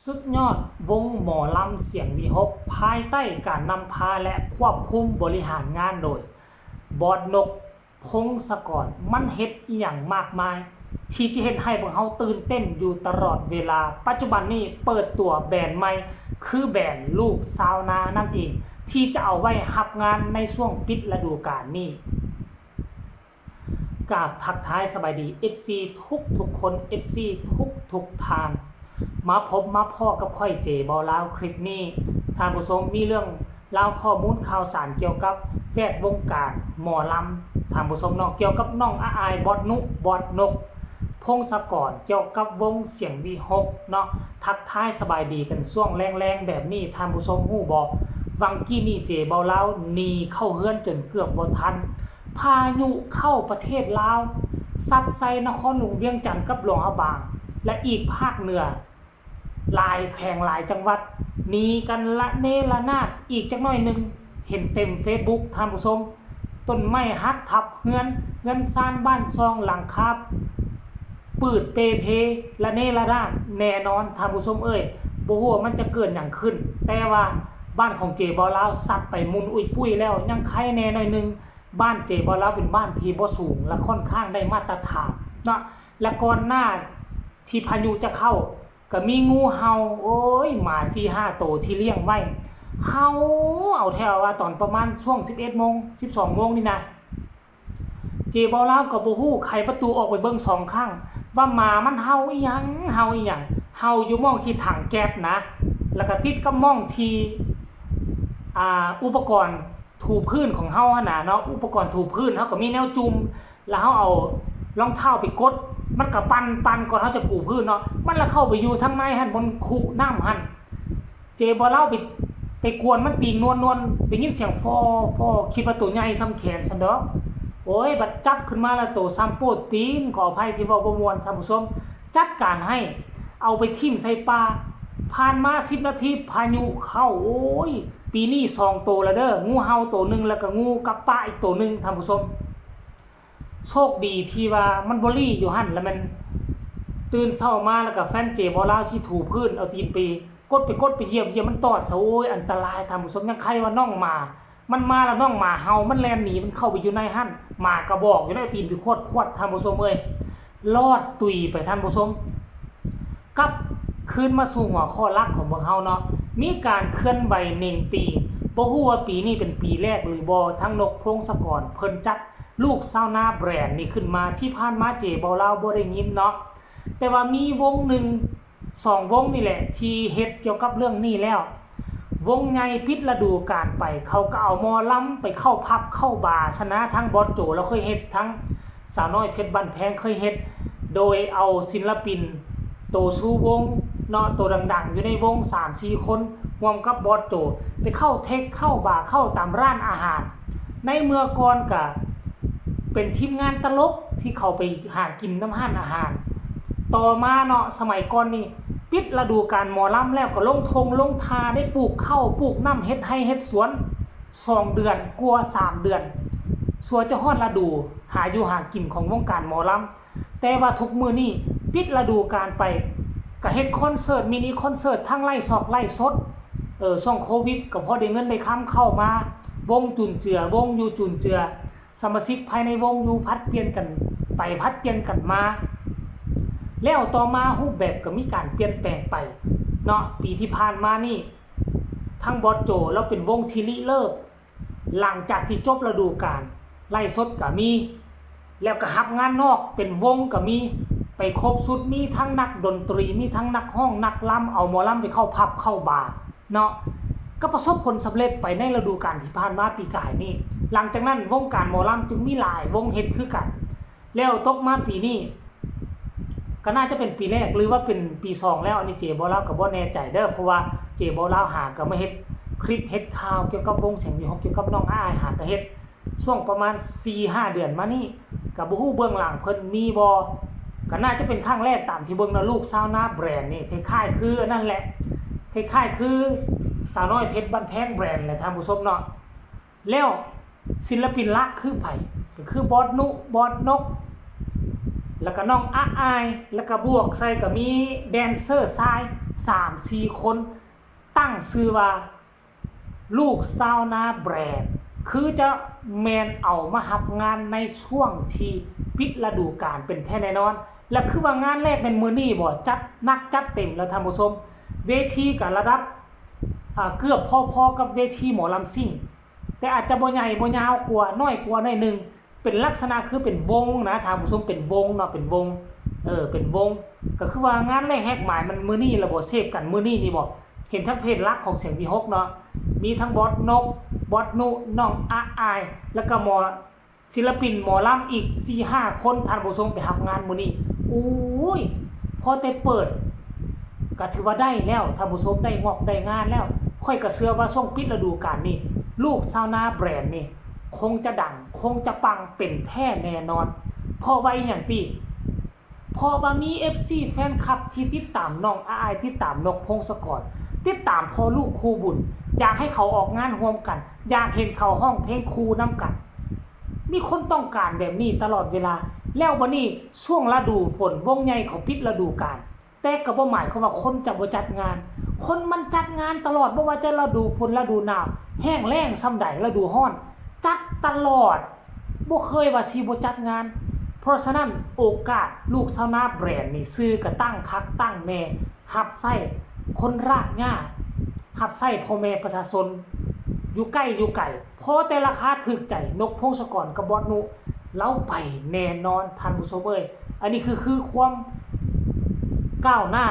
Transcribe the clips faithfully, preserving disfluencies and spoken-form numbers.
สุดยอดวงหมอลำเสียงวีหก ภายใต้การนำพาและควบคุมบริหารงานโดย บอสนก พงศกร มันเฮ็ดอีหยังมากมาย ที่จะเฮ็ดให้พวกเฮาตื่นเต้นอยู่ตลอดเวลา ปัจจุบันนี้เปิดตัวแบรนด์ใหม่ คือแบรนด์ลูกซาวนานั่นเอง ที่จะเอาไว้รับงานในช่วงปิดฤดูกาลนี้ กราบทักทายสบายดี เอฟซี ทุกทุกๆคน เอฟซี ทุกทุกๆท่าน มาพบมาพ้อกับข้อยเจบ่าวลาว คลิปนี้ ท่านผู้ชมมีเรื่องราวข้อมูลข่าวสารเกี่ยวกับแวดวงการหมอลำ ท่านผู้ชมเนาะ เกี่ยวกับน้องอาอาย บอสนุ บอสนก พงศกร เกี่ยวกับวงเสียงวีหกเนาะ ทักทายสบายดีกันช่วงแลงๆแบบนี้ ท่านผู้ชมฮู้บ่ วังกี้นี่เจบ่าวลาวหนีเข้าเฮือนจนเกือบบ่ทัน พายุเข้าประเทศลาว ซัดใส่นครหลวงเวียงจันทน์กับหลวงพระบาง และอีกภาคเหนือ หลายแขวงหลายจังหวัด หนีกันระเนระนาด อีกจักหน่อยหนึ่ง เห็นเต็มเฟซบุ๊ก ท่านผู้ชม ต้นไม้หักทับเฮือน เฮือนซานบ้านช่องหลังคา ปืดเปเพ ระเนระนาดแน่นอน ท่านผู้ชมเอ้ย บ่ฮู้ว่ามันจะเกิดหยังขึ้น แต่ว่าบ้านของเจบ่าวลาวซัดไปมุนอุ้ยปุ้ยแล้ว ยังไคแน่หน่อยหนึ่ง บ้านเจบ่าวลาวเป็นบ้านที่บ่สูง และค่อนข้างได้มาตรฐานเนาะ และก่อนหน้าที่พายุจะเข้า ก็มีงูเห่า โอ้ย หมาสี่ห้าโตที่เลี้ยงไว้ เห่าเอาแท้ว่าตอนประมาณช่วงสิบเอ็ดโมง สิบสองโมงนี่นะ เจบ่าวลาวก็บ่ฮู้ ไขประตูออกไปเบิ่งสองครั้ง ว่าหมามันเห่าอีหยัง เห่าอีหยัง เห่าอยู่หม่องที่ถังแก๊สนะ แล้วก็ติดกับหม่องที่ อ่า อุปกรณ์ถูพื้นของเฮาหั่นน่ะเนาะ อุปกรณ์ถูพื้นเฮาก็มีแนวจุ่ม แล้วเฮาเอารองเท้าไปกด มันก็ปั่นๆก่อนเฮาจะถูพื้นเนาะ มันละเข้าไปอยู่ทางในหั่น บนคูน้ำหั่น เจบ่าวลาวไป ไปกวนมันตีนนวลๆ ได้ยินเสียงฟอฟอ คิดว่าโตใหญ่ส่ำแขนซั้นดอก โอ้ย บัดจับขึ้นมาแล้วโตส่ำโป้ตีน ขออภัยที่เว้าบ่ม่วน ท่านผู้ชม จัดการให้ เอาไปถิ่มใส่ป่า ผ่านมาสิบนาทีพายุเข้า โอ้ย ปีนี้สองโตแล้วเด้อ งูเห่าโตหนึ่ง แล้วก็งูกับปะอีกโตหนึ่ง ท่านผู้ชม โชคดีที่ว่ามันบ่ลี้อยู่หั่น แล้วมันตื่นเช้ามาแล้วก็แฟนเจบ่าวลาวสิถูพื้น เอาตีนไปกดไปกดไปเหยียบเหยียบมันตอดซะ โอ้ย อันตราย ท่านผู้ชม ยังไคว่าน้องหมา มันมาแล้วน้องหมาเห่า มันแล่นหนี มันเข้าไปอยู่ในหั่น หมากระบอกอยู่ในตีนไปขวดขวด ท่านผู้ชมเอ้ย รอดตุยไป ท่านผู้ชม กลับคืนมาสู่หัวข้อหลักของพวกเฮาเนาะ มีการเคลื่อนไหวเน่งตี บ่ฮู้ว่าปีนี้เป็นปีแรกหรือบ่ ทั้งนกพงศกรเพิ่นจัดลูกซาวนาแบรนด์นี้ขึ้นมา ที่ผ่านมาเจบ่าวลาวบ่ได้ยินเนาะ แต่ว่ามีวงหนึ่ง สองวงนี่แหละที่เฮ็ดเกี่ยวกับเรื่องนี้แล้ว วงใหญ่ปิดฤดูกาลไป เขาก็เอาหมอลำไปเข้าผับเข้าบาร์ซะนะ ทั้งบอสโจ แล้วเคยเฮ็ด ทั้งสาวน้อยเพชรบ้านแพงเคยเฮ็ด โดยเอาศิลปินโตชูวงเนาะ โตดังๆ อยู่ในวงสามสี่คน ร่วมกับบอสโจ ไปเข้าเทค เข้าบาร์ เข้าตามร้านอาหาร ในเมื่อก่อนก็เป็นทีมงานตลกที่เขาไปหากินนำร้านอาหาร ต่อมาเนาะ สมัยก่อนนี่ ปิดฤดูกาลหมอลำแล้วก็ลงท่งลงทา ได้ปลูกข้าวปลูกน้ำ เฮ็ดไร่เฮ็ดสวน สองเดือนกว่า สามเดือน สั่วจะฮอดฤดูหาอยู่หากินของวงการหมอลำ แต่ว่าทุกมื้อนี้ปิดฤดูกาลไป ก็เฮ็ดคอนเสิร์ต มินิคอนเสิร์ต ทั้งไลฟ์ซอกไลฟ์สด เออ ช่วงโควิดก็พอได้เงินได้คำเข้ามา วงจุนเจือ วงอยู่จุนเจือ สมาชิกภายในวงอยู่ผัดเปลี่ยนกันไปผัดเปลี่ยนกันมา แล้วต่อมารูปแบบก็มีการเปลี่ยนแปลงไปเนาะ ปีที่ผ่านมานี่ ทั้งบอสโจ แล้วเป็นวงที่ริเริ่ม หลังจากที่จบฤดูกาล ไลฟ์สดก็มี แล้วก็รับงานนอกเป็นวงก็มี ไปครบชุด มีทั้งนักดนตรี มีทั้งนักร้องนักลำ เอาหมอลำไปเข้าผับเข้าบาร์เนาะ ก็ประสบผลสำเร็จไปในฤดูกาลที่ผ่านมาปีกายนี่ หลังจากนั้นวงการหมอลำจึงมีหลายวงเฮ็ดคือกัน แล้วตกมาปีนี้ ก็น่าจะเป็นปีแรกหรือว่าเป็นปีสองแล้ว อันนี้เจบ่าวลาวก็บ่แน่ใจเด้อ เพราะว่าเจบ่าวลาวหาก็มาเฮ็ดคลิปเฮ็ดข่าวเกี่ยวกับวงเสียงวีหก เกี่ยวกับน้องอาอาย หาก็เฮ็ดช่วงประมาณสี่ห้าเดือนมานี่ ก็บ่ฮู้เบื้องหลังเพิ่นมีบ่ ก็น่าจะเป็นครั้งแรกตามที่เบิ่งเนาะ ลูกซาวนาแบรนด์นี่ คล้ายๆคืออันนั้นแหละ คล้ายๆคือสาวน้อยเพชรบ้านแพงแบรนด์แหละท่านผู้ชมเนาะ แล้วศิลปินหลักคือไผ ก็คือบอสนุ บอสนก แล้วก็น้องอาอาย แล้วก็บวกใส่ก็มีแดนเซอร์ชาย สามสี่คน ตั้งชื่อว่าลูกซาวนาแบรนด์ คือจะแม่นเอามารับงานในช่วงที่ปิดฤดูกาลเป็นแท้แน่นอน และคือว่างานแรกแม่นมื้อนี้บ่ จัดหนักจัดเต็มแล้วท่านผู้ชม เวทีก็ระดับ อ่า เกือบพอๆกับเวทีหมอลำซิ่ง แต่อาจจะบ่ใหญ่บ่ยาวกว่า น้อยกว่าหน่อยหนึ่ง เป็นลักษณะคือเป็นวงนะท่านผู้ชม เป็นวงเนาะ เป็นวง เออ เป็นวง ก็คือว่างานแรกแฮกหมายมันมื้อนี้ละบ่ เสพกันมื้อนี้นี่บ่ เห็นทั้งเพจหลักของเสียงวีหกเนาะ มีทั้งบอสนก บอสนุ น้องอาอาย แล้วก็หมอ ศิลปินหมอลำอีกสี่ห้าคนท่านผู้ชมไปรับงานมื้อนี้ โอ้ย พอแต่เปิด ก็ถือว่าได้แล้วท่านผู้ชม ได้งอกได้งานแล้ว ข้อยก็เชื่อว่าช่วงปิดฤดูกาลนี้ ลูกซาวนาแบรนด์นี่ คงจะดัง คงจะปังเป็นแท้แน่นอน เพราะว่าอีหยังติ เพราะว่ามี เอฟซี แฟนคลับที่ติดตามน้องอาอาย ติดตามนกพงศกร ติดตามพ่อลูกคู่บุญ อยากให้เขาออกงานร่วมกัน อยากเห็นเขาร้องเพลงคู่นำกัน มีคนต้องการแบบนี้ตลอดเวลา แล้วบัดนี้ช่วงฤดูฝนวงใหญ่เขาปิดฤดูกาล แต่ก็บ่หมายความว่าคนจะบ่จัดงาน คนมันจัดงานตลอด บ่ว่าจะฤดูฝนฤดูหนาว แห้งแล้งส่ำใด ฤดูร้อน จัดตลอด บ่เคยว่าสิบ่จัดงาน เพราะฉะนั้นโอกาสลูกซาวนาแบรนด์นี่ ชื่อก็ตั้งคักตั้งแน่ รับใช้คนรากหญ้า รับใช้พ่อแม่ประชาชน อยู่ใกล้อยู่ไกล พอแต่ราคาถูกใจ นกพงศกรกับบอสนุ ลาวไปแน่นอนท่านผู้ชมเอ้ย อันนี้คือ คือความก้าวหน้า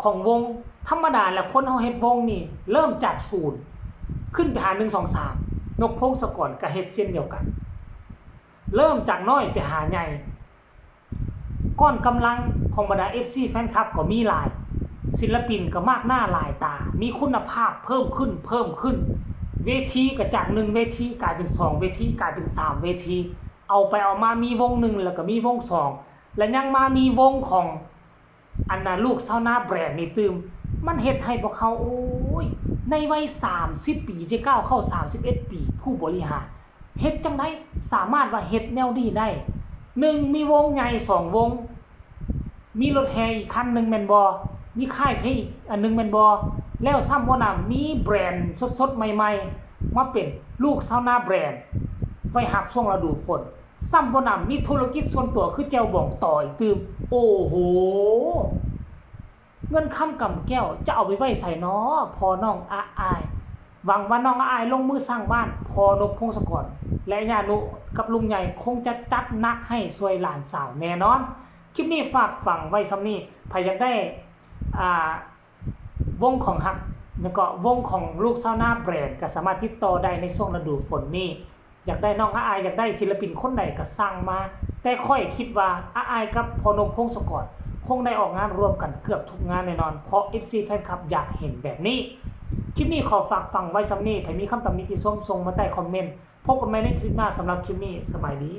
ของวง ธรรมดาแล้วคนเฮาเฮ็ดวงนี่ เริ่มจากศูนย์ ขึ้นไปหาหนึ่ง สอง สาม นกพงศกรก็เฮ็ดเช่นเดียวกัน เริ่มจากน้อยไปหาใหญ่ ก้อนกำลังของบรรดา เอฟซี แฟนคลับก็มีหลาย ศิลปินก็มากหน้าหลายตา มีคุณภาพเพิ่มขึ้น เพิ่มขึ้น เวทีก็จากหนึ่งเวทีกลายเป็นสองเวที กลายเป็นสามเวที เอาไปเอามามีวงหนึ่งแล้วก็มีวงสอง และยังมามีวงของ อันน่ะ ลูกซาวนาแบรนด์นี่ตื่ม มันเฮ็ดให้พวกเขา โอ้ย ในวัยสามสิบปี จะก้าวเข้าสามสิบเอ็ดปี ผู้บริหาร เฮ็ดจั่งใด๋สามารถว่าเฮ็ดแนวนี้ได้ หนึ่ง มีวงใหญ่สองวง มีรถแห่อีกคันหนึ่งแม่นบ่ มีค่ายเพลงอีกอันหนึ่งแม่นบ่ แล้วซ้ำบ่นำ มีแบรนด์สดๆ ใหม่ๆ มาเป็นลูกซาวนาแบรนด์ ไว้รับช่วงฤดูฝน ซ้ำบ่นำ มีธุรกิจส่วนตัวคือแจ่วบองต่ออีกตื่ม โอ้โห เงินคำกำแก้วจะเอาไปไว้ไสน้อ พ่อน้องอาอาย หวังว่าน้องอาอายลงมือสร้างบ้าน พ่อนกพงศกร และย่านุกับลุงใหญ่คงจะจัดหนักให้ช่วยหลานสาวแน่นอน คลิปนี้ฝากฝังไว้ส่ำนี้ ไผอยากได้ อ่า วงของฮัก แล้วก็วงของลูกซาวนาแบรนด์ ก็สามารถติดต่อได้ในช่วงฤดูฝนนี้ อยากได้น้องอาอาย อยากได้ศิลปินคนใดก็สั่งมา แต่ข้อยคิดว่าอาอายกับพ่อนกพงศกร คงได้ออกงานร่วมกันเกือบทุกงานแน่นอน เพราะ เอฟซี แฟนคลับอยากเห็นแบบนี้ คลิปนี้ขอฝากฝังไว้ส่ำนี้ ไผมีคำตำหนิติชมส่งมาใต้คอมเมนต์ พบกันใหม่ในคลิปหน้า สำหรับคลิปนี้ สบายดี